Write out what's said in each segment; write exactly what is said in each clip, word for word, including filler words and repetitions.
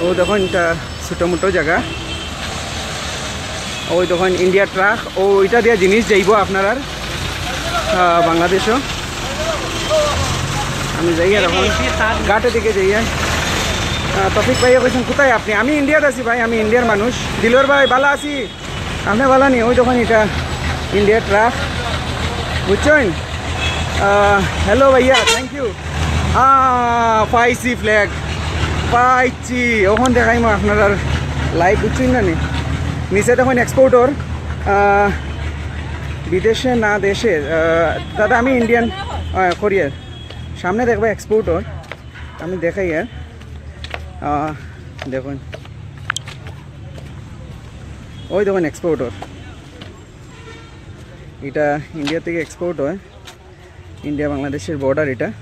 ও দেখইন, ইটা ছোটো মোটো জাগা। ওই দেখইন ইন্ডিয়ার ট্রাক, ও ইটা দিয়া জিনিস যাইবো আপনারার, আহ, বাংলাদেশও। আমি যাই আর এখন ঘাটের দিকে যাই। আহ, তৌফিক ভাইয়ে কইছইন, "কোথায় আপনি?" আমি ইন্ডিয়াত আছি ভাই, আমি ইন্ডিয়ার মানুষ। দিলর ভাই, বালা আছি। আপনে বালা নি? ওই দেখইন ইটা ইন্ডিয়ার ট্রাক, বুঝছইন? আহ, hello ভাইয়া, thank you। আহ, পাইছি ফ্ল্যাগ, পাইছি। অখন দেখাইমু আপনারার live, বুঝছইন না নি? নিচে দেখইন এক্সপোর্টর, আহ, বিদেশে না দেশে। আহ, দাদা, আমি ইন্ডিয়ান, আহ, কোরিয়ার। সামনে দেখবা এক্সপোর্টর, আমি দেখাই আর। আহ, দেখইন, ওই দেখইন এক্সপোর্টর। ইটা ইন্ডিয়া থাকি এক্সপোর্ট হয়, ইন্ডিয়া বাংলাদেশের বর্ডার ইটা।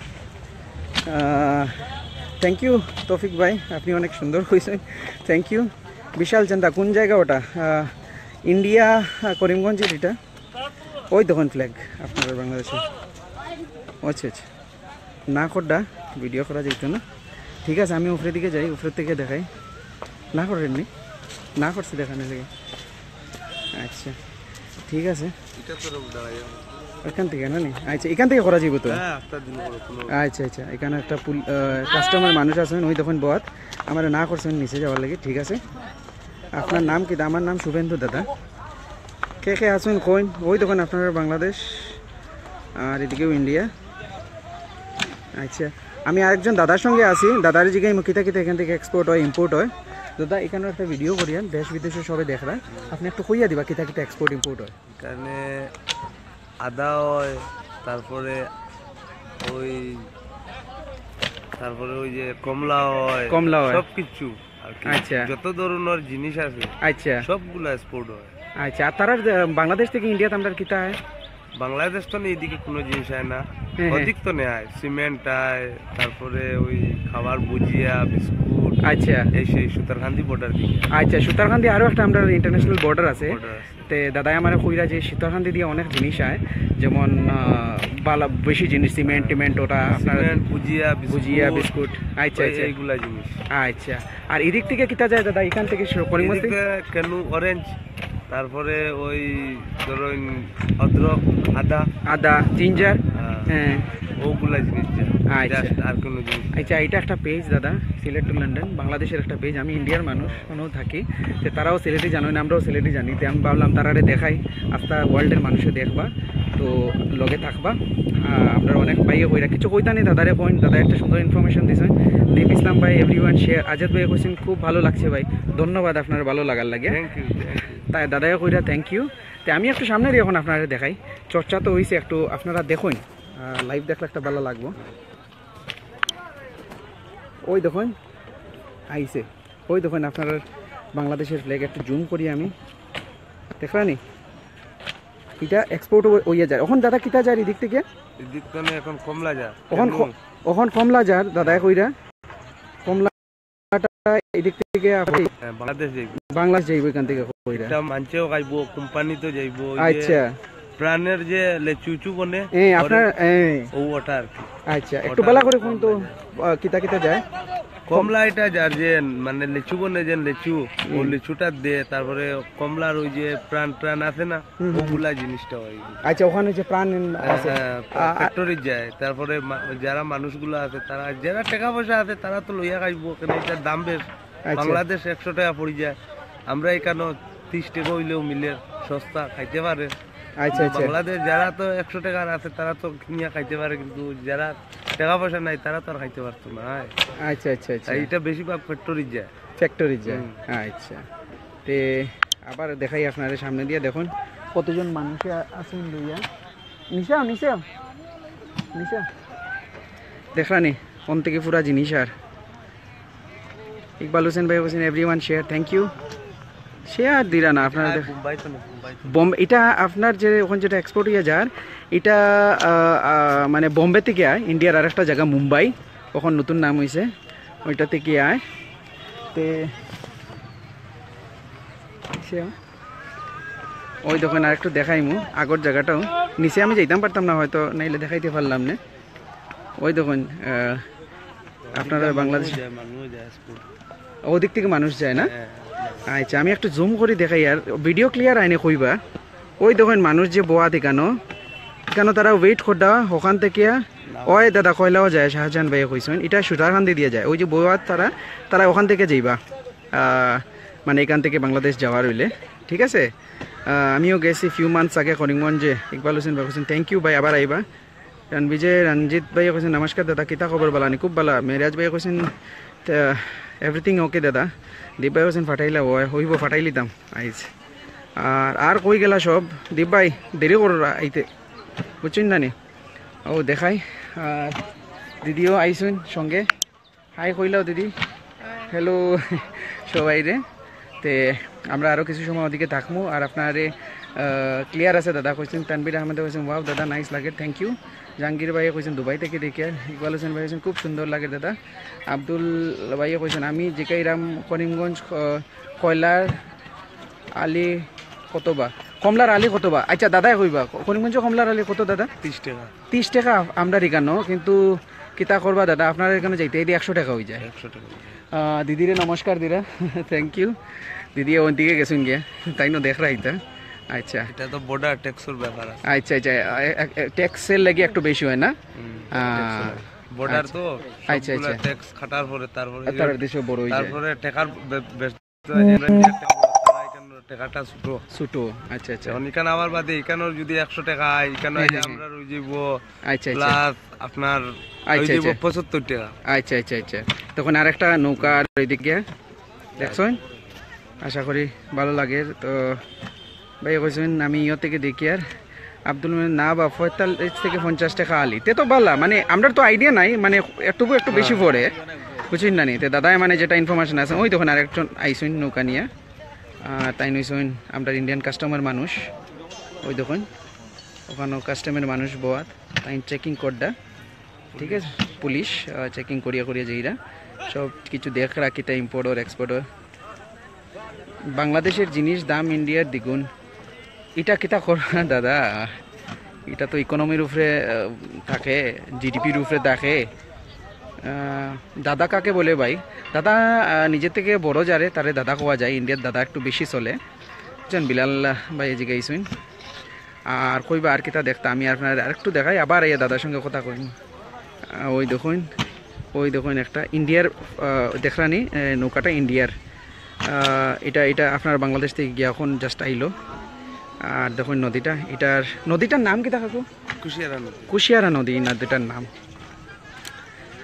থ্যাংক ইউ তৌফিক ভাই, আপনি অনেক সুন্দর কইছইন। Thank you. বিশাল চান্দা কোন জায়গা ওটা? আহ, ইন্ডিয়া, আহ, করিমগঞ্জের ইটা। ওই দেখইন ফ্ল্যাগ আপনারার বাংলাদেশে। আচ্ছা, আচ্ছা। না করডা, ভিডিও করা যাইতো না। ঠিক আছে, আমি উপরের দিকে যাই, উপরের থেকে দেখাই। না করেননি? না করছি দেখানোর লাগি। আচ্ছা, ঠিক আছে। এটা তো দাঁড়াই যাবো। এখান থেকে না নি? আচ্ছা, এখান থেকে করা যাইবো তো? হ্যাঁ, একটা দিন করে কোনো আচ্ছা, আচ্ছা, এখানো একটা পুল-, আহ, কাস্টমার মানুষ আছইন, ওই দেখইন বওয়াত। আমারে না করছইন নিচে যাওয়ার লাগি, ঠিক আছে। আপনার নাম কিতা? আমার নাম শুভেন্দু দাদা। কে কে আছইন কইন? ওই দেখইন আপনারার বাংলাদেশ, আর এদিকেও ইন্ডিয়া। আচ্ছা, আমি আরেকজন দাদার সঙ্গে আছি। দাদারে জিগাইমু কিতা কিতা এখান থেকে এক্সপোর্ট হয়, ইম্পোর্ট হয়। দাদা, এখানো একটা ভিডিও করিয়ার, দেশ বিদেশে সবে দেখরা। আপনে একটু কইয়া দিবা কিতা কিতা এক্সপোর্ট ইম্পোর্ট হয়। এখানে আদা হয়, তারপরে ওই, তারপরে ওই যে কমলা হয়, কমলা হয়। সব কিছু আর কি। আচ্ছা। যত ধরনের জিনিস আছে, আচ্ছা। সবগুলা এক্সপোর্ট হয়। আচ্ছা, আর তারার যে বাংলাদেশ থেকে ইন্ডিয়াত আমরার কিতা হয়? বাংলাদেশ তো নেই, এদিকে কোনো জিনিস হয় না, হ্যাঁ, হ্যাঁ। অধিক তো নেয়, সিমেন্ট আয়, তারপরে ওই খাবার ভুজিয়া, বিস্কুট, আচ্ছা। এই সেই সুতারকান্দি বর্ডার দিকে। আচ্ছা, সুতারকান্দি আরো একটা আমরার ইন্টারন্যাশনাল বর্ডার আছে। বর্ডার আছে। তে দাদায় আমারে কইরা যে সুতারকান্দি দিয়া অনেক জিনিস আয়, যেমন, আহ, বালা বেশি জিনিস, সিমেন্ট টিমেন্ট, ওটা আপনার সিমেন্ট, ভুজিয়া, বিস্কুট, ভুজিয়া, বিস্কুট। আচ্ছা, ওই আচ্ছা। এইগুলা জিনিস। আচ্ছা, আর এদিক থেকে কিতা যায় দাদা? এখান থেকে শুরু করি এদিক মতে? থেকে কেনু, অরেঞ্জ, তারপরে ওই ধরুন অদ্রক, আদা। আদা, জিঞ্জার। হ্যাঁ। হ্যাঁ। ওগুলা জিনিস যায়। আচ্ছা। Just আর কোনো জিনিস না। আচ্ছা, এটা একটা পেজ দাদা, সিলেট টু লন্ডন, বাংলাদেশের একটা পেজ। আমি ইন্ডিয়ার মানুষ, ওখানেও থাকি। তে তারাও সিলেটি জানইন, আমরাও সিলেটি জানি। তে আমি ভাবলাম তারারে দেখাই, আস্তা ওয়ার্ল্ডের মানুষে দেখবা, তো লগে থাকবা। আহ, আমরার অনেক ভাইয়ে কইরা কিছু কইতা নি দাদারে কইন, দাদা একটা সুন্দর ইনফরমেশন দিছইন। দীপ ইসলাম ভাই, everyone share, আজাদ ভাই কইছইন খুব ভালো লাগছে ভাই, ধন্যবাদ আপনার ভালো লাগার লাগে। Thank you, thank you। তাই দাদায় কইরা থ্যাংক ইউ। তে আমি একটু সামনে দিয়ে এখন আপনারে দেখাই, চর্চা তো হইছে একটু, আপনারা দেখইন, আহ, লাইভ দেখলে একটা ভালো লাগবো। ওই দেখইন আইছে, ওই দেখইন আপনার বাংলাদেশের ফ্ল্যাগ, একটু জুম করি আমি, দেখরা নি? এটা এক্সপোর্ট হইয়া যায়। এখন দাদা কিতা যায় এদিক থেকে? এদিক থেকে এখন কমলা যায়। এখন ক-, এখন কমলা যার দাদায় কইরা, কমলাটা এদিক থেকে আপনি হ্যাঁ, বাংলাদেশ যাইব। বাংলাদেশ যাইব এখান থেকে কইরা। এটা মানছেও খাইব, কোম্পানি তো যাইব, ওই যে আচ্ছা। প্রাণের যে লেচু উচু বনে, এ, আপনার, এ। ও ওটা আর কি। আচ্ছা, একটু ওটা বেলা করে কোন তো, কমলা যায়। আহ, কিতা কিতা যায়? কমলা এটা যার যে মানে লেচু বনে যে লেচু, ও হুম। লেচুটা দে, তারপরে কমলার ওই যে প্রাণ প্রাণ আছে না, হুম, হুম। ওগুলা জিনিসটা হয়। আচ্ছা, ওখানে যে প্রাণ হ্যাঁ, আছে, হ্যাঁ, আ, আ, ফ্যাক্টরি যায়, তারপরে মা-, যারা মানুষগুলো আছে, তারা যারা টাকা পয়সা আছে, তারা তো লইয়া খাইব, ওখানে এটার দাম বেশ। আচ্ছা। বাংলাদেশ একশো টাকা পড়ি যায়, আমরা এখানে তিরিশ টাকা হইলেও মিলে সস্তা খাইতে পারে। আচ্ছা, কিন্তু আচ্ছা। বাংলাদেশ যারা তো একশো টাকার আছে, তারা তো কিনিয়া খাইতে পারে, কিন্তু যারা টাকা পয়সা নাই, তারা তো আর খাইতে পারতো না। আচ্ছা, আচ্ছা, আচ্ছা। তাই এটা বেশিরভাগ ফ্যাক্টরি যায়। ফ্যাক্টরি যায়। হুম। আচ্ছা। তে আবার দেখাই আপনারে সামনে দিয়া, দেখুন কতজন মানুষে আ-, আছেন লইয়া। নিশা, নিশা, নিশা। দেখরা নি, কোন থেকে পুরা জিনিস আর। ইকবাল হোসেন ভাই বলছেন, "Everyone share, thank you।" Share দিরা না আপনারা আর দেখ-, বোম্বাই তো না, বোম্বাই তো। বোম্বে, এটা আপনার যে ওখানে যেটা এক্সপোর্ট হইয়া যার, এটা, আহ, আহ, মানে বোম্বে থেকে আয়, ইন্ডিয়ার আরেকটা জায়গা মুম্বাই, ওখানে নতুন নাম হইছে, ওইটা থেকে আয়। তে সে ওই দেখুন, আর একটু দেখাইমু আগর জায়গাটাও। নিচে আমি যাইতাম পারতাম না হয়তো, নাইলে দেখাইতে পারলাম না। ওই দেখুন, আহ, আপনারা বাংলাদেশ, মানুষ যায়, মানুষ যায়, export। ওদিক থেকে মানুষ যায় না? হ্যাঁ। আচ্ছা, আমি একটু জুম করি দেখাই, আর ভিডিও ক্লিয়ার আইনে কইবা। ওই দেখইন মানুষ যে বওয়াত ইকানো, ইকানো তারা ওয়েট কররা ওখান থেকে। ওই দাদা, কয়লাও যায়, শাহজাহান ভাইয়ে কইছইন, ইটা সুতারকান্দি দিয়া যায়। ওই যে বওয়াত তারা, তারা ওখান থেকে যাইবা, আহ, মানে এখান থেকে বাংলাদেশ যাওয়ার অইলে, ঠিক আছে? আহ, আমিও গেছি ফিউ মান্থস আগে করিমগঞ্জে। ইকবাল হোসেন ভাই কইছইন, "Thank you ভাই, আবার আইবা।" রণবিজয় রঞ্জিত ভাইয়ে কইছইন, "নমস্কার দাদা, কিতা খবর, বালা নি?" "খুব বালা।" মেরাজ ভাইয়ে কইছইন, "Everything okay দাদা।" দীপ ভাইয়ে কইছইন, "ফাটাইলা, ওই, অইবো, ফাটাইলিতাম আইজ।" আর, আর কই গেলা সব? দীপ ভাই, দেরি কররা আইতে, বুঝছইন না নি? ও দেখাই, আর দিদিও আইছইন সঙ্গে। হাই কইলাও দিদি। হ্যালো সবাইরে। তে আমরা আরও কিছু সময় ওদিকে থাকমু। আর আপনারে, আহ, ক্লিয়ার আছে দাদা কইছইন, তানভীর আহমেদে কইছইন, "Wow দাদা, নাইস লাগে, থ্যাংক ইউ।" জাহাঙ্গীর ভাইয়ে কইছইন, "দুবাই থেকে দেখি।" আর ইকবাল হোসেন ভাইয়ে কইছইন, "খুব সুন্দর লাগে দাদা।" আব্দুল ভাইয়ে কইছইন, "আমি জিকাইরাম করিমগঞ্জ, আহ, কয়লার আলী কত বা, কমলার আলী কত বা?" আচ্ছা, দাদায় কইবা, করিমগঞ্জ কমলার আলী কত দাদা? ত্রিশ টাকা। ত্রিশ টাকা আমরার ইকানো, কিন্তু কিতা করবা দাদা, আপনারার ইকানো যাইতে ইদি একশো টাকা অইযায়। একশো টাকা অইযায়। আহ, দিদিরে নমস্কার দিরা, থ্যাংক ইউ। দিদি ওদিকে গেছইন গিয়া, তাইন দেখরা ইতা। আচ্ছা। ইটা তো বর্ডার ট্যাক্সর ব্যাপার আছে। আচ্ছা, আচ্ছা, এ, এ, এ, ট্যাক্সর লাগি একটু বেশি অয় না? হুম, আহ, ট্যাক্সর লাগে। বর্ডার আচ্ছা। তো, আচ্ছা, সবগুলা আচ্ছা। ট্যাক্স কাটার পরে তারপরে তার দেশে বড় অইযায়। তারপরে টাকার বে-, বেশ তো এখানে যে টাকা, তারা এখানে টাকাটা ছোট। ছোট, আচ্ছা, আচ্ছা। এখন এখানে আবার বাদে এখানেও যদি একশো টাকা হয়, এখানে হ্যাঁ, হ্যাঁ, হ্যাঁ। আমরা রয়ে যাইব আচ্ছা, আচ্ছা। প্লাস আপনার আচ্ছা, হয়ে যাইব আচ্ছা। পঁচাত্তর টাকা। আচ্ছা, আচ্ছা, আচ্ছা। তখন আরেকটা নৌকা আর ওইদিকে দেখছেন? আশা করি ভালো লাগে। তো ভাই কইছেন, "আমি ইয়ো থেকে দেখি আর।" আব্দুল মোমিন, "না বা, পঁয়তাল্লিশ থেকে পঞ্চাশ টাকা আলি।" তে তো বালা, মানে, আমরার তো আইডিয়া নাই, মানে, একটু, একটু বেশি হ্যাঁ। পড়ে। বুঝছেন না নি? তে দাদায়, মানে, যেটা ইনফরমেশন আছে, ওই দেখুন আরেকজন আইছইন নৌকা নিয়া। আহ, তাইন অইছইন আমরার ইন্ডিয়ান কাস্টমর মানুষ। ওই দেখুন, ওখানো কাস্টমর মানুষ বওয়াত, তাইন চেকিং কররা। ঠিক আছে, পুলিশ, আহ, চেকিং করিয়া করিয়া যাইরা। সব কিছু দেখরা কিতা ইম্পোর্ট অর এক্সপোর্ট অর। বাংলাদেশের জিনিস দাম ইন্ডিয়ার দ্বিগুণ। ইটা কিতা করা দাদা? ইটা তো ইকোনমির উপরে, আহ, থাকে, জিডিপির উপরে থাকে। আহ, দাদা কাকে বলে ভাই? দাদা, আহ, নিজে থেকে বড় যারে, তারে দাদা কওয়া যায়। ইন্ডিয়ার দাদা একটু বেশি চলে। বুঝছেন, বিলাল ভাই জিগাইছইন। আর কইবা আর কিতা দেখতা, আমি আপনারে আরেকটু দেখাই, আবার আইয়া দাদার সঙ্গে কথা কইমু। আহ, ওই দেখুন, ওই দেখুন একটা ইন্ডিয়ার, আহ, দেখরানি, এ, নৌকাটা ইন্ডিয়ার। আহ, এটা, এটা আপনার বাংলাদেশ থেকে গিয়া এখন just আইলো। আর দেখুন নদীটা, এটার, নদীটার নাম কিতা কাকু? কুশিয়ারা নদী। কুশিয়ারা নদী নদীটার নাম।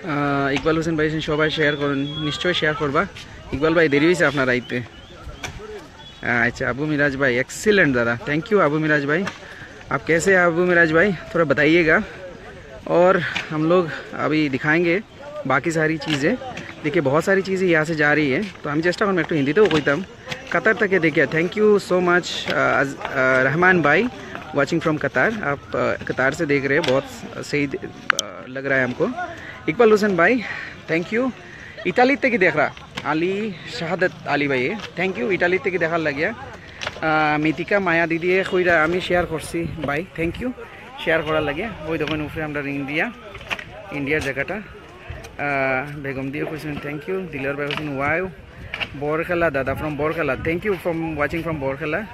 আহ, ইকবাল হোসেন ভাই, সবাই শেয়ার করুন, নিশ্চয়ই শেয়ার করবা। ইকবাল ভাই, দেরি হইছে আপনার আইতে। আচ্ছা, আবু মিরাজ ভাই, এক্সিলেন্ট দাদা, থ্যাংক ইউ আবু মিরাজ ভাই। आप कैसे हैं अबू मिराज भाई, थोड़ा बताइएगा। और हम लोग अभी दिखाएंगे बाकी सारी चीज़ें। देखिए, बहुत सारी चीज़ें यहाँ से जा रही है, তো আমি চেষ্টা করমু একটু হিন্দিতেও কইতাম। कतर तक देखिए, thank you so much, अ, अज-, अ, रहमान भाई, watching from कतर। आप, अ, कतर से देख रहे हैं, बहुत सही, अ, लग रहा है हमको। इकबाल हुसैन भाई, thank you। ইতালি থেকে দেখরা আলী শাহাদত আলী ভাই, থ্যাংক ইউ ইতালি থেকে দেখার লাগিয়া। আহ, মিতিকা মায়া দিদিয়ে কইরা আমি শেয়ার করছি ভাই, থ্যাংক ইউ শেয়ার করার লাগিয়া। ওই দেখুন উপরে আমরা ইন্ডিয়া, ইন্ডিয়ার জায়গাটা। আহ, বেগম দিয়ে কইছেন থ্যাংক ইউ, দিলর ভাই কইছেন ওয়াও। বরখেলা দাদা from বরখেলা, thank you from watching from বরখেলা।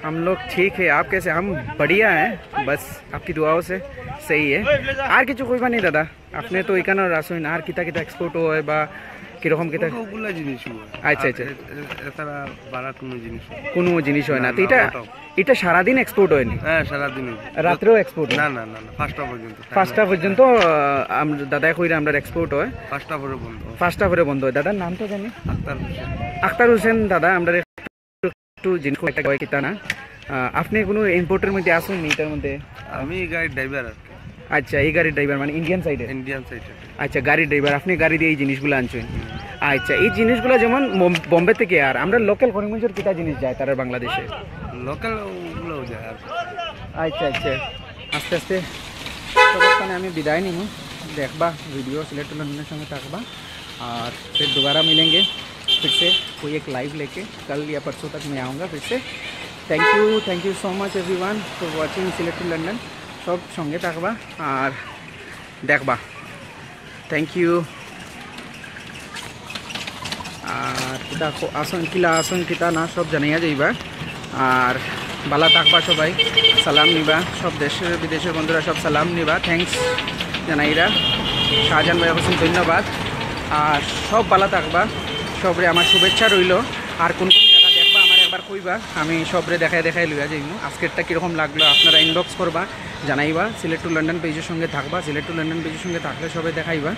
हम लोग ठीक है, आप कैसे? हम बढ़िया हैं, बस आपकी दुआओं से सही है। আর কিছু কইবা নি দাদা? আপনি তো এখানে আছইন, আর কিতা কিতা এক্সপোর্ট হয় বা কিরকম কিতা? ওগুলা জিনিস হয়। আচ্ছা, আর আচ্ছা। এ-, এ-, এছাড়া বাড়া কোনো জিনিস হয় না। কোনো জিনিস হয় না। না, তো না, এটা, ওটাও। এটা সারাদিন এক্সপোর্ট হয় নি? হ্যাঁ, সারাদিন হয়। রাত্রেও এক্সপোর্ট হয়? না, না, না, না, পাঁচটা পর্যন্ত। পাঁচটা পর্যন্ত, আহ, আমরা, দাদায় কইরা আমরার এক্সপোর্ট হয়। পাঁচটা পরে বন্ধ হয়। পাঁচটা পরে বন্ধ হয়। দাদার নাম তো জানি? আক্তার হোসেন। আক্তার হোসেন দাদা, আমরা একটু জিনিস একটা হয় কিতা না। আহ, আপনি কোনো ইম্পোর্টের মধ্যে আছইন নি এটার মধ্যে? আমি গাড়ির ড্রাইভার আর কি। আচ্ছা, এই গাড়ির ড্রাইভার মানে ইন্ডিয়ান সাইডে? ইন্ডিয়ান সাইডে। আচ্ছা, গাড়ির ড্রাইভার, আপনি গাড়ি দিয়ে এই জিনিসগুলো আনছেন? আচ্ছা, এই জিনিসগুলো যেমন বোম-, বোম্বে থেকে আর আমরা লোকাল করিমগঞ্জের কিতা জিনিস যায় তারা বাংলাদেশে? লোকাল ওগুলোও যায় আর কি। আচ্ছা, আচ্ছা, আস্তে আস্তে। তো বর্তমানে আমি বিদায় নিব, দেখবা ভিডিও সিলেট লন্ডনের সঙ্গে থাকবা। और फिर दोबारा मिलेंगे फिर से कोई एक लाइव लेके। कल या परसों तक मैं आऊँगा फिर से। Thank you, thank you so much everyone for watching Sylhet to London। সব সঙ্গে থাকবা আর দেখবা। Thank you। আর কিতা ক-, আছইন, কিলা আছইন, কিতা না, সব জানাইয়া যাইবা। আর বালা থাকবা সবাই, সালাম নিবা, সব দেশের বিদেশের বন্ধুরা সব সালাম নিবা, থ্যাঙ্কস জানাইরা। শাহজাহান ভাই হোসেন ধন্যবাদ। আর সব বালা থাকবা, সবরে আমার শুভেচ্ছা রইল। আর কোন কোন জায়গা দেখবা আমার একবার কইবা, আমি সবরে দেখাই দেখাই লইয়া যাইমু। আজকেরটা কীরকম লাগলো আপনারা ইনবক্স করবা, জানাইবা। সিলেট টু লন্ডন পেজের সঙ্গে থাকবা, সিলেট টু লন্ডন পেজের সঙ্গে থাকলে সবাই দেখাইবা।